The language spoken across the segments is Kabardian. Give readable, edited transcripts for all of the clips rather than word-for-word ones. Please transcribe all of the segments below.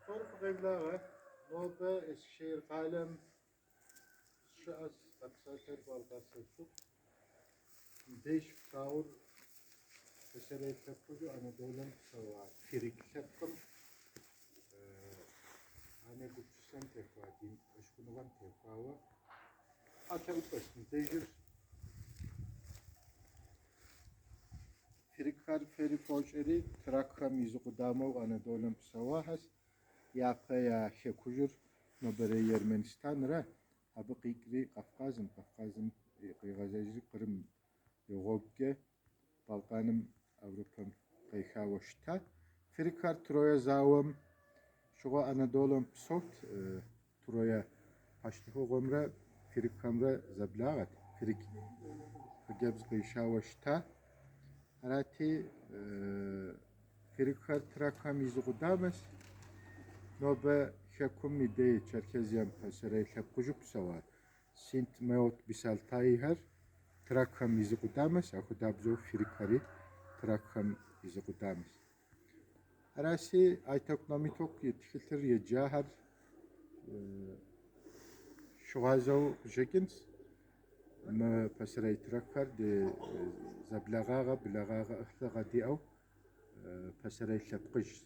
Псори фыкъеблагъэ. Нобэ Эскишехир къалэм сыщыӏэщ, къэпсалъэр Балкъэр Селчук. Мыбдеж флъагъур пасэрей лъэпкъыжу Анадолэм псэуа фирик лъэпкъым анэ гупсысэм техуа, дин фӏэщхъуныгъэм техуауэ тхьэлъэӏупӏэщ. Мыбдежыр Фирикхэр фэри фощӏэри, тракхэм и зы къудамэу Анадолэм псэуахэщ. Япэ я хэкужыр нобэрей Ерменистанра, абы къикӏри Кавказым, Кавказым къигъэзэжри Кърым и гъуэгукӏэ Балканым, Европэм къехауэ щыта. Фирикхэр Троя зауэм щыгъуэ Анадолэм псэут. Троя пащтыхьыгъуэмрэ фирикхэмрэ зэблагъэт, фирик хъыджэбз къишауэ щыта. Арати, фирикхэр тракхэм и зы къудамэщ. Нобэ хэкум и дей Черкезием пасэрей лъэпкъыжу псэуа Синт, Меот, Бисалтайхэр тракхэм и зы къудамэщ, апхуэдабзэу фирикхэри тракхэм и зы къудамэщ. Аращи, Айток Номиток и тхылъыр еджахэр щыгъуазэу къыщӏэкӏынщ. Мы пасэрей тракхэр ди зэблагъагъэ, благъагъэ, ӏыхьлыгъэ диӏэу пасэрей лъэпкъыжщ.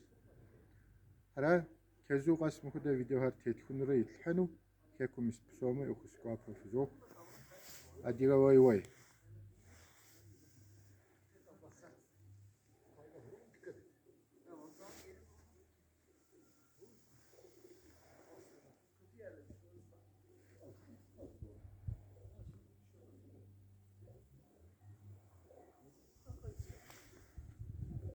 Ара, чэзу къэс мыхуэдэ видеохэр тетхынурэ итлъхьэну, хэкум ис псоми ӏуэхус гуапэ фызох. Адыгэ уей-уей.